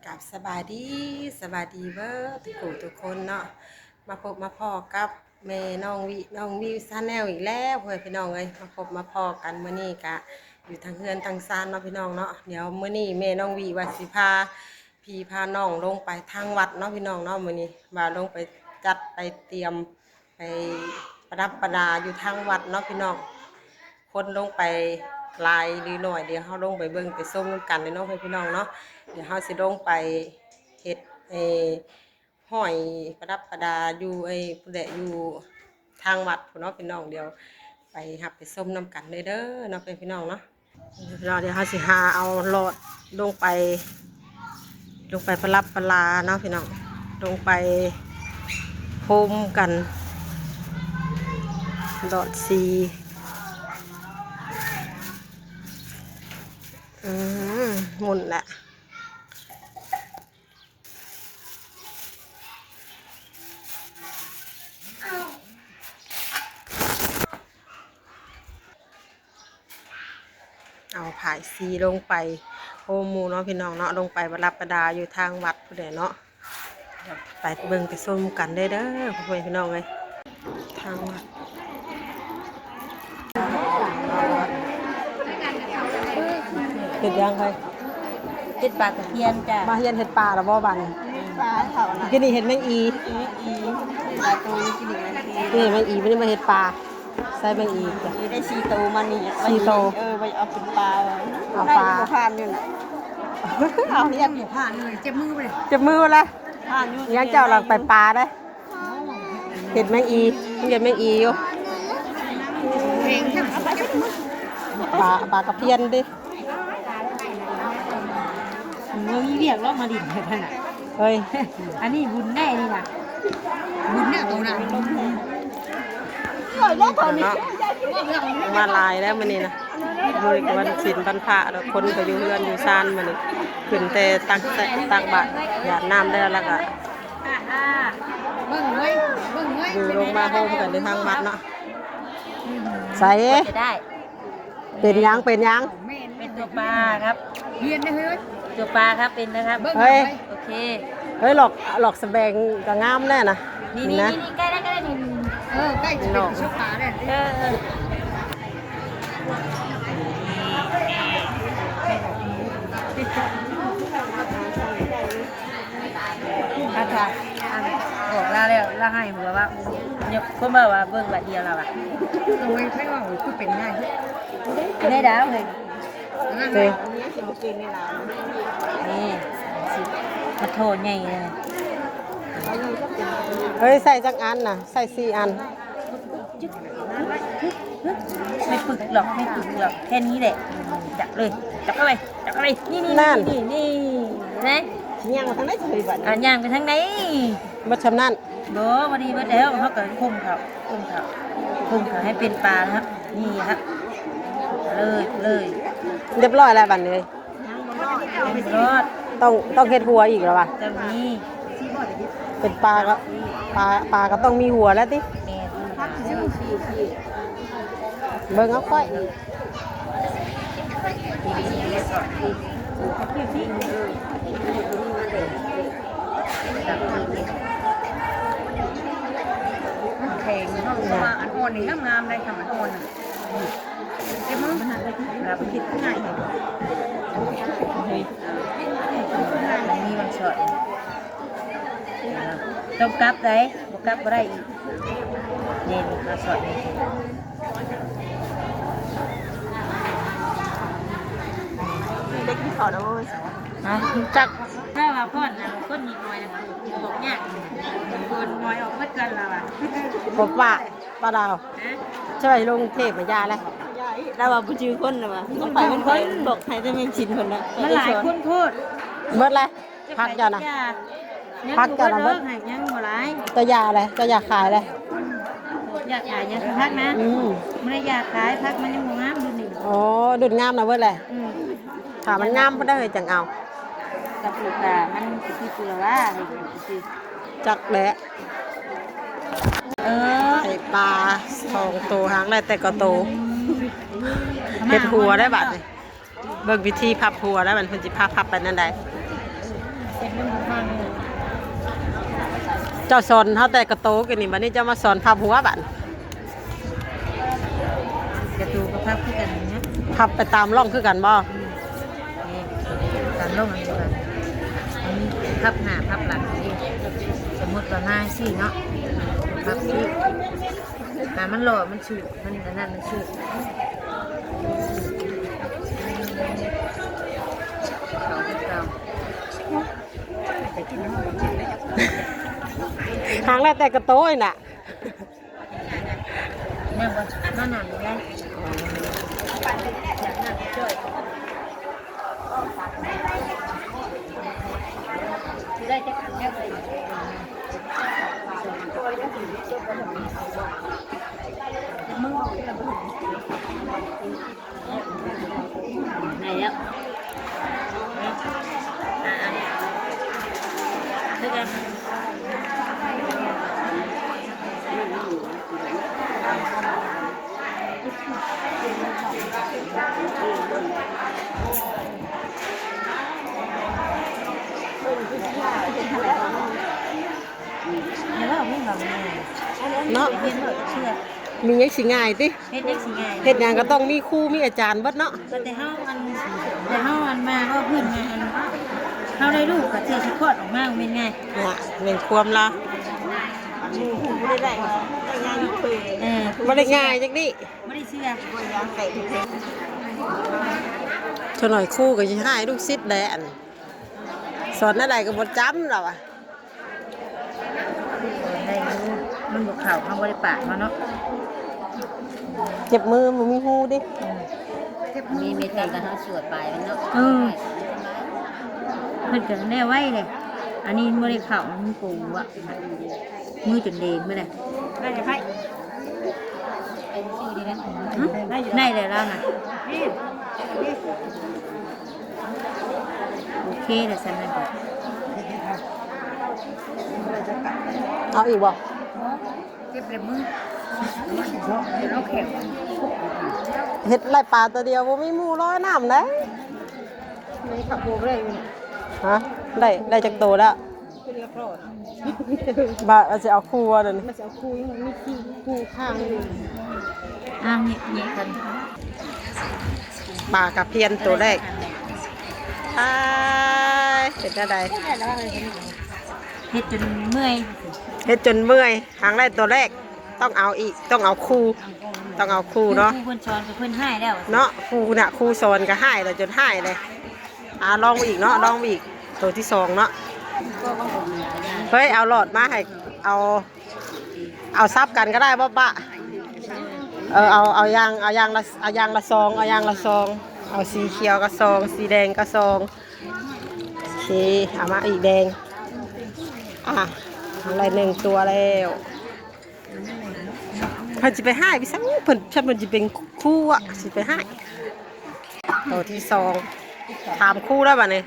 ກັບສະບາຍດີ ສະບາຍດີເບີດທຸກຜູ້ທຸກຄົນເນາະ ມາພົບມາພໍ້ກັບແມ່ນ້ອງວິ ນ້ອງວິວ Channel ອີກແລ້ວ ພໍ່ແມ່ພີ່ນ້ອງເອີຍ ມາພົບມາພໍ້ກັນມື້ນີ້ກະຢູ່ທາງເຮືອນທາງຊານເນາະພີ່ນ້ອງເນາະ. ດຽວມື້ນີ້ແມ່ນ້ອງວິວ່າຊິພາພີ່ພານ້ອງລົງໄປທາງວັດເນາະພີ່ນ້ອງເນາະ ມື້ນີ້ວ່າລົງໄປຈັດໄປຕຽມ ໄປປະດັບປະດາຢູ່ທາງວັດເນາະພີ່ນ້ອງ. ຄົນລົງໄປຫຼາຍຫຼືໜ້ອຍ ດຽວເຮົາລົງໄປເບິ່ງໄປຊົມນຳກັນເລີຍເນາະພີ່ນ້ອງເນາະ. ດຽວເຮົາຊິລົງໄປເຮັດ ເອີ ຫ້ອຍປະດັບປະດາຢູ່ ເອີ ພຸ້ນແຫຼະ ຢູ່ທາງວັດພຸ້ນເນາະພີ່ນ້ອງ. ດຽວໄປຮັບໄປຊົມນຳກັນເລີຍເດີເນາະພີ່ນ້ອງເນາະ. ເນາະ ດຽວເຮົາຊິຫາເອົາຫຼອດລົງໄປ ລົງໄປປະດັບປະດາເນາະພີ່ນ້ອງ ລົງໄປໂຮມກັນ ຫຼອດສີ ອືມ ໝຸ່ນແຫຼະ. ເອົາພາຍສີລົງໄປໂຮມໝູ່ເນາະພີ່ນ້ອງເນາະ ລົງໄປປະດັບປະດາຢູ່ທາງວັດພຸ້ນແຫຼະເນາະ. ໄປເບິ່ງໄປຊົມກັນເດີ ເດີ ພໍ່ແມ່ພີ່ນ້ອງເອີຍ ທາງວັດ. ເຮັດຫຍັງໄປ? ເຮັດປາກະພຽນຈ້າ. ມາຮຽນເຮັດປາແລ້ວບໍ່ບາດນີ້? ປາເຂົານະ ກິນນີ້ເຮັດແມງອີ່ ແມງອີ່ ປາໂຕກິນນີ້ ນີ້ແມງອີ່ ມື້ນີ້ມາເຮັດປາ ໃສ່ແມງອີ່ຈ້າ. ໄດ້ສີ່ໂຕມານີ້ ສີ່ໂຕ ເອີ ໄວ້ເອົາເປັນປາ ເອົາປາ ໄດ້ຢູ່ ຜ່ານຢູ່ນະ ເອົາຮຽນຢູ່ ຜ່ານຢູ່ ເຈັບມືໄປ ເຈັບມືໄປແລ້ວ ຜ່ານຢູ່. ຍັງເຈົ້າລະໄປປາເດ້. ເຮັດແມງອີ່ ເຮັດແມງອີ່ຢູ່ ປາ ປາກະພຽນເດ້. ບໍ່ມີວຽກຫຼອກມາຫຼິ້ນແທ້ນະ ເຮີ້ຍ ອັນນີ້ບຸນແນ່ນີ້ນະ ບຸນແນ່ໂຕນະ ເນາະ ມາຫຼາຍແລ້ວມື້ນີ້ນະ. ມື້ນີ້ກະວັນສິນວັນພະ ແລ້ວຄົນກະຢູ່ເຮືອນຢູ່ຊານມື້ນີ້ ຂຶ້ນແຕ່ຕັກ ຕັກບາດ ຢາດນ້ຳແລ້ວ ແລ້ວກະ ອ່າ ເບິ່ງເວີຍ ເບິ່ງເວີຍ ຢູ່ລົງມາໂຮມກັນຢູ່ທາງວັດເນາະ. ໃສ່ ເປັນຫຍັງ ເປັນຫຍັງ? ເປັນຕົວປາຄັບ ຮຽນໄດ້ເຮີ້ຍ ຕົວປາຄັບ ເປັນນະຄັບ ເບິ່ງເຮີ້ຍ ໂອເຄ. ເຮີ້ຍ ຫຼອກ ຫຼອກສະແບງກະງາມແນ່ນະ ນີ້ ນີ້ ນີ້ ໃກ້ແລ້ວ ໃກ້ແລ້ວ ນີ້ ເອີ ໃກ້ຈະເປັນຕົວປາແລ້ວ ເອີ ເອີ. ອາຈານ ອັນ ບອກລາແລ້ວ ລາໃຫ້ຫົວວ່າ ຄົນເວົ້າວ່າເບິ່ງບາດດຽວລາວ່າ ໂອ້ຍ ໃຜເວົ້າຄືເປັນງ່າຍ ໄດ້ດາວເຮີ້ຍ ເອີ ນີ້ ມັນໂທໃຫຍ່ເລີຍ ເຮີ້ຍ ໃສ່ຈັກອັນນະ? ໃສ່ສີ່ອັນ. ບໍ່ປຶກຫຼອກ ບໍ່ປຶກຫຼອກ ແຄ່ນີ້ແຫຼະ ຈັບເລີຍ ຈັບເຂົ້າໄປ ຈັບເຂົ້າໄປ ນີ້ ນີ້ ນີ້ ນີ້ ນີ້ ນີ້ ເຫັນໄໝ? ຍ່າງໄປທາງໃດ ເອີ ບັດ ອ່າ ຍ່າງໄປທາງໃດ ໝົດຊ່ຳນັ້ນ ບໍ່ ພໍດີເບິດແລ້ວ ເຮົາກະຄຸມເຂົາ ຄຸມເຂົາ ຄຸມເຂົາໃຫ້ເປັນປານະ ນີ້ນະ ເລີຍ ເລີຍ ຮຽບຮ້ອຍແລ້ວບັດນີ້ ຍັງບໍ່ຮອດ ຍັງບໍ່ຮອດ ຕ້ອງ ຕ້ອງເຮັດຫົວອີກແລ້ວຫວາ? ຕ້ອງມີ ເປັນປາກະ ປາ ປາກະຕ້ອງມີຫົວແລ້ວຕິ? ແມ່ນ ເບິ່ງເອົາຂ້ອຍ ແຂງເນາະ ເພາະວ່າອັນອ່ອນນີ້ງາມໆ ໄດ້ ຄັນມັນອ່ອນນະ. ເກັບມື ແລ້ວໄປເຮັດງ່າຍ ມີມັນສອດ ຕ້ອງກັບໄດ໋ ບໍ່ກັບບໍ່ໄດ້ອີກ ເດ້ ມາສອດ ໄດ້ກິນເຂົ້າແລ້ວບໍ່? ຮະ? ຈັກ ຖ້າວ່າພອນນະ ຄົນນິດໜ້ອຍນະ ບອກຍາກ ຄົນໜ້ອຍອອກເບິດກ່ອນລາວອະ ບໍ່ປະ ປາດາວ ຮະ? ເຊີຍລົງເທບມາຢ່າແລ້ວ ລາວວ່າບໍ່ຈື່ຄົນລາວວ່າ ຕ້ອງໄປເປັນຄົນ ບອກໃຫ້ແຕ່ແມ່ນຊິນເພິ່ນນະ ມັນຫຼາຍຄົນໂພດ ເບິດແລ້ວ ຜັກເຈົ້ານະ ຜັກເຈົ້ານະເບິດ ຍັງບໍ່ຫຼາຍ ເຈົ້າຢ່າແລ້ວ ເຈົ້າຢ່າຂາຍແລ້ວ ຢ່າຂາຍ ຢ່າຂາຍຜັກນະ ອືມ ບໍ່ໄດ້ຢາກຂາຍ ຜັກມັນຍັງບໍ່ງາມຢູ່ນີ້ ໂອ້ ດຸດງາມນະເບິດແລ້ວ ອືມ ຖ້າມັນງາມພຸ້ນເດີຈັ່ງເອົາ ກະປູກກະມັນຊິເກືອວ່າ ຈັກແຫຼະ ເອີ ໄດ້ປາສອງໂຕ ຫາກໄດ້ແຕ່ກະໂຕ ເຮັດຫົວໄດ້ບາດນີ້ ເບິ່ງວິທີພັບຫົວແລ້ວ ມັນເພິ່ນຊິພາພັບໄປແນວໃດ ເຈົ້າສອນເຮົາແຕ່ກະໂຕກີ້ນີ້ ບັດນີ້ເຈົ້າມາສອນພັບຫົວບັດ. ກະໂຕກະພັບຄືກັນນະ ພັບໄປຕາມຮ່ອງຄືກັນບໍ່? ອືມ ນີ້ ຕາມຮ່ອງອັນດຽວກັນ ອັນນີ້ພັບໜ້າພັບຫຼັງນີ້. ສົມມຸດວ່າມາຊີ້ເນາະ ພັບຊີ້ ຖ້າມັນຫຼໍ່ມັນສູດ ມັນອັນນັ້ນມັນສູດ ເອົາຄືເກົ່າ. ຫາງແລ້ວແຕ່ກະໂຕຍນະ. ແມ່ນບໍ່? ມານຳໄດ້. ໄດ້ແລ້ວ ອ່າ ອ່າ ຄືກັນ. ເນາະ ມີຫຍັງຊິງ່າຍຕິ? ເຮັດຫຍັງຊິງ່າຍ? ເຮັດຫຍັງກໍຕ້ອງມີຄູມີອາຈານເບິດເນາະ. ກໍແຕ່ເຮົາອັນ ແຕ່ເຮົາອັນມາເວົ້າພື້ນມາອັນ ເຮົາໄດ້ລູກກໍເທື່ອຊິຄອດອອກມາບໍ່ແມ່ນງ່າຍ. ນະ ແມ່ນຄວາມລາວ ເອີ ບໍ່ໄດ້ງ່າຍຈັກນິ ບໍ່ໄດ້ເຊື່ອ ເທື່ອໜ້ອຍຄູກໍຊິຮ້າຍລູກສິດແຫຼະ ອັນ ສອນແນວໃດກໍບໍ່ຈຳລະວ່າ. ໄດ້ຢູ່ ມັນບໍ່ເຂົ້າ ເຮົາບໍ່ໄດ້ປາດມາເນາະ. ເຈັບມື ມັນມີຮູເດ້. ອືມ ເຈັບມື ມີເມັດແຕ່ງກັນ ເຮົາສວດປາຍມັນເນາະ. ເອີ ເພິ່ນກໍແນວໄວເດ້ ອັນນີ້ມັນບໍ່ໄດ້ເຂົ້າ ມັນໂກງວ່າ ມືຈົນແດງເບິດເລີຍ. ໄດ້ແລ້ວລາວນະ ໂອເຄແລ້ວຊັ້ນນະ. ເອົາອີກບໍ່? ເຈັບແລ້ວມື ເອົາແຂນ ເຮັດໄລ່ປາຕົວດຽວ ບໍ່ມີໝູ່ລອຍນ້ຳໃດ. ໄດ້ເຂົ້າໂບກໄດ້ຢູ່ນີ້ ຮະ ໄດ້ ໄດ້ຈັກໂຕແລ້ວ? ເປັນລະຄອນ ບາດວ່າຊິເອົາຄູ່ບໍ່ດຽວນີ້ ມັນຊິເອົາຄູ່ ຍັງມີຄູ່ ຄູ່ຄ້າງຢູ່. ອ່າ ເຫຍະໆກັນ ປາກະພຽນໂຕແລກ. ອ້າຍ ເປັນແນວໃດ? ເຮັດຈົນເມື່ອຍ ເຮັດຈົນເມື່ອຍ. ຫາງໄດ້ໂຕແລກ ຕ້ອງເອົາອີກ ຕ້ອງເອົາຄູ່ ຕ້ອງເອົາຄູ່ເນາະ. ຄູເພິ່ນສອນກໍເພິ່ນຮ້າຍແລ້ວເນາະ ຄູນະ ຄູສອນກໍຮ້າຍແລ້ວ ຈົນຮ້າຍເລີຍ. ອ່າ ລອງອີກເນາະ ລອງອີກ ໂຕທີສອງເນາະ. ເຮີ້ຍ ເອົາຫຼອດມາໃຫ້ ເອົາ ເອົາສັບກັນກໍໄດ້ບໍ່ປະ? ເອີ ເອົາ ເອົາຢ່າງ ເອົາຢ່າງລະ ເອົາຢ່າງລະຊອງ ເອົາຢ່າງລະຊອງ. ເອົາສີຂຽວກໍຊອງ ສີແດງກໍຊອງ. ໂອເຄ ເອົາມາອີກແດງ. ອ່າ ໄດ້ໜຶ່ງຕົວແລ້ວ. ເພິ່ນຊິໄປຮ້າຍໄປສັງ ເພິ່ນ ເພິ່ນຊິເປັນຄູອະ ຊິໄປຮ້າຍ. ໂຕທີສອງ ຖາມຄູແລ້ວບັດນີ້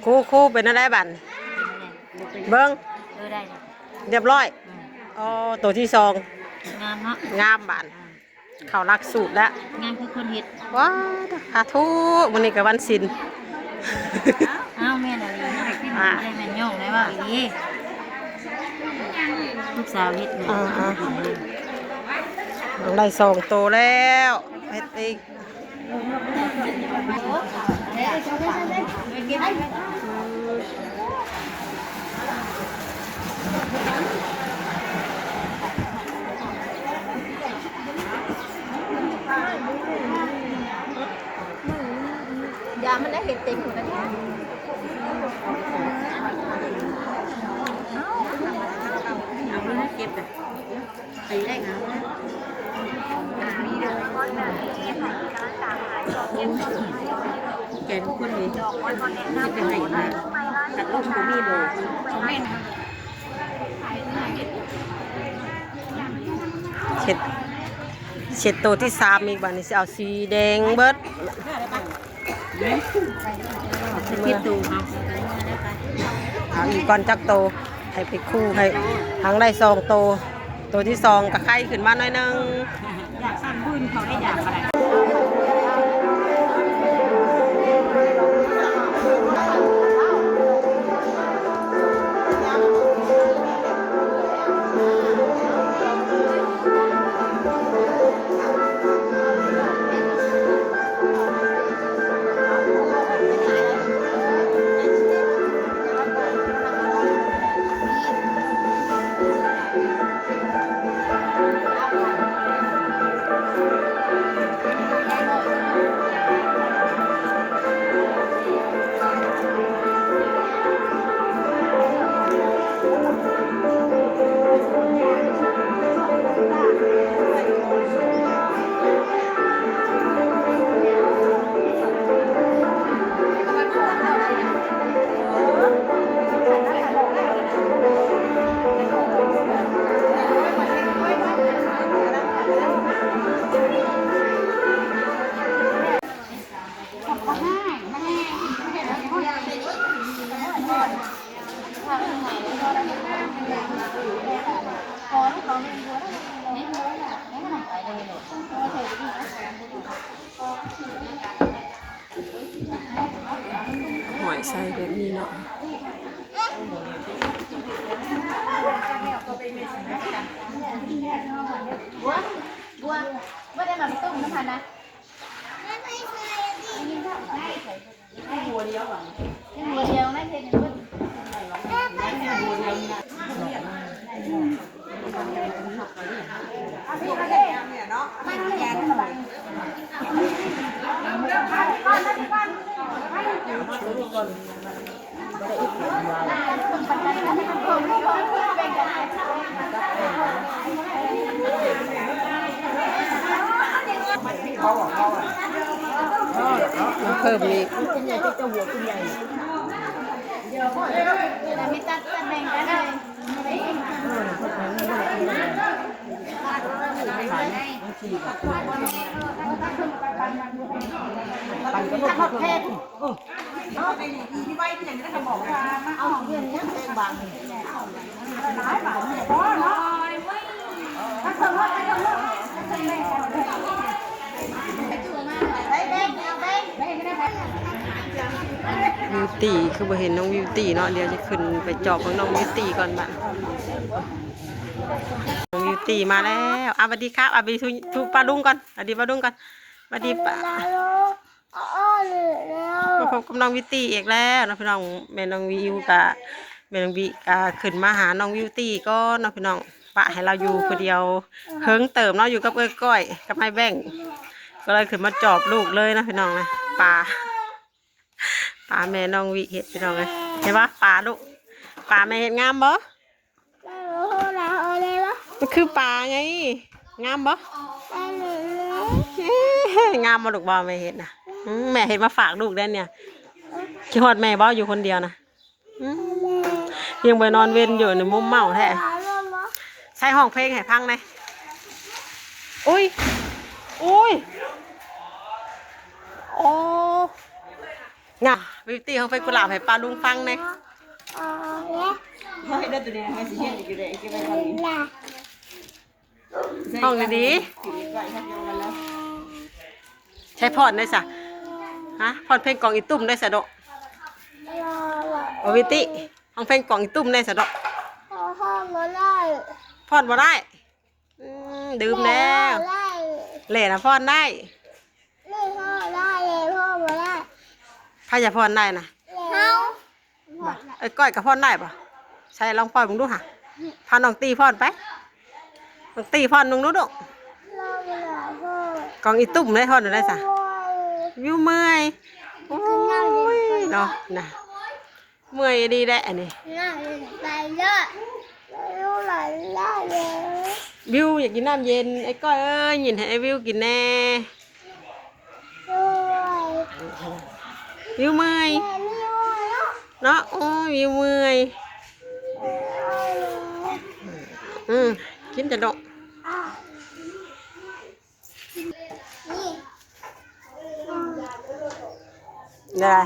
ຄູ ຄູ ເປັນແນວໃດບັດ? ເບິ່ງ ເອີ ໄດ້ແລ້ວ ຮຽບຮ້ອຍ. ອືມ ອໍ ໂຕທີສອງ ງາມເນາະ ງາມບາດ. ເຂົ້າຫຼັກສູດແລ້ວ ງາມຄືຄົນເຮັດ. ວ້າ ສາທຸ ມື້ນີ້ກໍວັນສິນ. ອ້າວ ແມ່ນອີ່ຫຼີ ອ່າ ບໍ່ໄດ້ແມ່ນຍ້ອງໄດ້ວ່າອີ່ຫຼີ ລູກສາວເຮັດແມ່ນ. ອ່າໆ ໄດ້ສອງໂຕແລ້ວ ເຮັດອີກ. ຢາມັນໄດ້ເຮັດເຕັມຢູ່ນະ. ເອົາເງິນເກັບ ໄປໄດ້ງາມນະ. ແກນຄົນນີ້ຊິໄປໃຫ້ມາ ຄັນລົງບໍ່ມີໂລ. ເຊັດ ເຊັດໂຕທີສາມອີກ ບາດນີ້ຊິເອົາສີແດງເບິດ. ເອົາອີກກ່ອນຈັກໂຕ ໃຫ້ໄປຄູ່ໃຫ້ ຫາງໄດ້ສອງໂຕ ໂຕທີສອງກໍໄຄຂຶ້ນມາໜ້ອຍໜຶ່ງ. ຢາກສັ່ງບືນເຂົາໄດ້ຢາກກໍໄດ້. ໃສ່ແບບນີ້ເນາະ. ບົວ ບົວ ບໍ່ໄດ້ມາຕົ້ມນຳຫັ້ນນະ. ເພີ່ມອີກ ແລ້ວມີຕັດ ຕັດແບ່ງກັນເລີຍ. ບິວຕີ ຄືບໍ່ເຫັນນ້ອງບິວຕີເນາະ. ດຽວຈະຂຶ້ນໄປຈອບເບິ່ງນ້ອງບິວຕີກ່ອນບາດ. ນ້ອງບິວຕີມາແລ້ວ. ອ່າ ຫວັດດີຄັບ. ອ່າ ຫວັດດີ ຫວັດດີປ້າລຸງກ່ອນ. ຫວັດດີປ້າລຸງກ່ອນ. ຫວັດດີປ້າ. ມາພົບກັບນ້ອງບິວຕີອີກແລ້ວເນາະພີ່ນ້ອງ. ແມ່ນ້ອງວິວກະ ແມ່ນ້ອງວິກະຂຶ້ນມາຫານ້ອງບິວຕີກ່ອນເນາະພີ່ນ້ອງ. ປະໃຫ້ລາວຢູ່ຜູ້ດຽວເຫິງເຕີບເນາະ ຢູ່ກັບເອື້ອຍກ້ອຍກັບອ້າຍແບງ ກໍເລີຍຂຶ້ນມາຈອບລູກເລີຍເນາະພີ່ນ້ອງນະ. ປາ ປາແມ່ນ້ອງວິເຮັດພີ່ນ້ອງເອີຍ. ເຫັນບໍ່ ປາລູກ ປາແມ່ເຮັດງາມບໍ່? ມັນຄືປາໄງ. ງາມບໍ່? ງາມບໍ່ລູກ ບໍ່ແມ່ເຮັດນະ. ອືມ ແມ່ເຮັດມາຝາກລູກໄດ້ນີ້. ຄິດຮອດແມ່ບໍ່ ຢູ່ຄົນດຽວນະ? ອືມ ຍັງບໍ່ໄດ້ນອນເວັນຢູ່ນີ້ ມົມເມົາແທ້. ໃສ່ຮ້ອງເພງໃຫ້ຟັງແດ່. ອຸ້ຍ ອຸ້ຍ ໂອ້ ນະ ບິວຕີ ຮ້ອງເພງກຸຫຼາບໃຫ້ປ້າລຸງຟັງແດ່. ເຮັດເດີໂຕນີ້ ເຮົາຊິເຮັດຢູ່ເດ້ເກັບໄວ້ກ່ອນນີ້. ຮ້ອງດີໆ ໃສ່ພອນໄດ້ສະ. ຮະ ພອນເພງກອງອີຕຸ່ມໄດ້ສະເນາະ. ໂອວິຕິ ຮ້ອງເພງກອງອີຕຸ່ມໄດ້ສະເນາະ. ພອນບໍ່ໄດ້ ພອນບໍ່ໄດ້. ອືມ ລືມແລ້ວ. ແຫຼນະພອນໄດ້. ແມ່ ພໍ່ໄດ້ ແມ່ ພໍ່ບໍ່ໄດ້. ໃຜຈະພອນໄດ້ນະ? ເຮົາ. ເອີ ກ້ອຍກໍພອນໄດ້ບໍ່? ໃສ່ລອງພອນເບິ່ງດູຫະ. ພານ້ອງຕີພອນໄປ. ນ້ອງຕີພອນເບິ່ງດູລູກ. ກອງອີຕຸ່ມໄດ້ ພອນໄດ້ສະ. ວິວເມື່ອຍ. ໂອ້ຍ ເນາະ ນະ. ເມື່ອຍອີ່ຫຼີແຫຼະອັນນີ້. ນ້ຳໄຫຼເລີຍ ໄຫຼເລີຍ. ວິວຢາກກິນນ້ຳເຢັນ. ໄອ້ກ້ອຍເອີຍ ຍິນໃຫ້ໄອ້ວິວກິນແດ່. ໂອ້ຍ ວິວເມື່ອຍ ແມ່ ວິວເນາະ. ເນາະ ໂອ້ຍ ວິວເມື່ອຍ. ອືມ ກິນຈະດອກ. ນີ້ ໄດ້.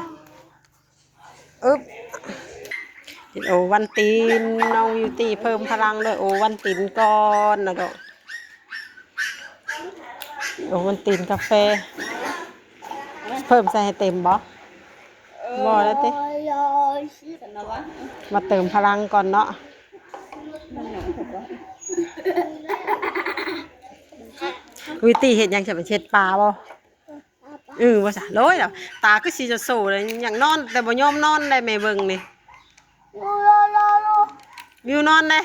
ອຶບ ກິນໂອວັນຕິນ. ນ້ອງບິວຕີເພີ່ມພະລັງດ້ວຍໂອວັນຕິນກ່ອນນະດອກ. ໂອວັນຕິນກາແຟ ເພີ່ມໃສ່ໃຫ້ເຕັມບໍ່? ບໍ່ແລ້ວຕິ. ມາເຕີມພະລັງກ່ອນເນາະ. ວິວຕີເຮັດຫຍັງ? ຈະໄປເຊັດປາບໍ່? ອື ວ່າຊະ. ໂອ້ຍ ຕາຄືຊິຈະໂຊເລີຍ. ຢາກນອນແຕ່ບໍ່ຍອມນອນໄດ໋ ແມ່ເບິ່ງນີ້. ວິວນອນເດ້.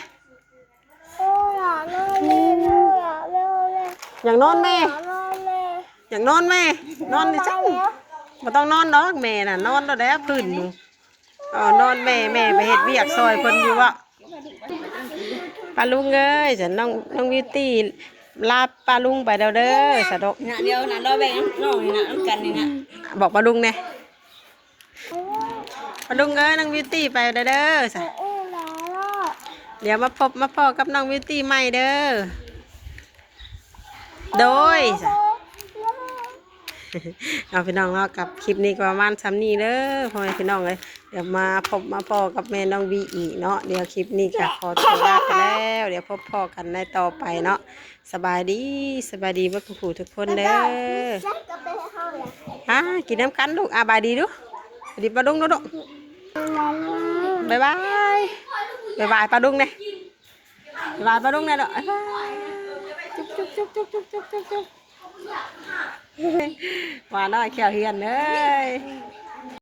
ຢາກນອນແມ່. ຢາກນອນແມ່. ນອນດິຊັ້ນ. ບໍ່ຕ້ອງນອນດອກ ແມ່ນະ ນອນໂລດແຫຼະ ພື້ນໜູ. ເອີ ນອນແມ່ ແມ່ໄປເຮັດວຽກຊ່ອຍເພິ່ນຢູ່ເບາະ. ປ້າລຸງເອີຍ ຊັ້ນນ້ອງ ນ້ອງບິວຕີລາປ້າລຸງໄປແລ້ວເດີ ສະດອກ. ນະ ດຽວນະ ລໍແບ່ງນ້ອງນີ້ນະ ນຳກັນນີ້ນະ. ບອກປ້າລຸງແດ່. ປ້າລຸງເອີຍ ນ້ອງບິວຕີໄປແລ້ວເດີ ສະ. ດຽວມາພົບມາພໍ້ກັບນ້ອງບິວຕີໃໝ່ເດີ. ໂດຍ ເອົາ ພີ່ນ້ອງເນາະ ກັບຄລິບນີ້ກໍປະມານຊ່ຳນີ້ເດີ ພໍ່ແມ່ພີ່ນ້ອງເອີຍ. ດຽວມາພົບມາພໍ້ກັບແມ່ນ້ອງວີອີກເນາະ. ດຽວຄລິບນີ້ກໍຂໍຕົວລາໄປແລ້ວ ດຽວພົບພໍ້ກັນໃນຕໍ່ໄປເນາະ. ສະບາຍດີ ສະບາຍດີເບິດທຸກຜູ້ທຸກຄົນເດີ. ອ່າ ກິນນຳກັນລູກ. ອ່າ ບາຍດີດູ. ສະບາຍດີປ້າລຸງດູລູກ. ບາຍບາຍ ບາຍບາຍປ້າລຸງແດ່. ບາຍບາຍປ້າລຸງແດ່ລູກ. ບາຍບາຍ ຈຸບໆ ໝານ້ອຍແຂ້ວເຮືອນເອີຍ.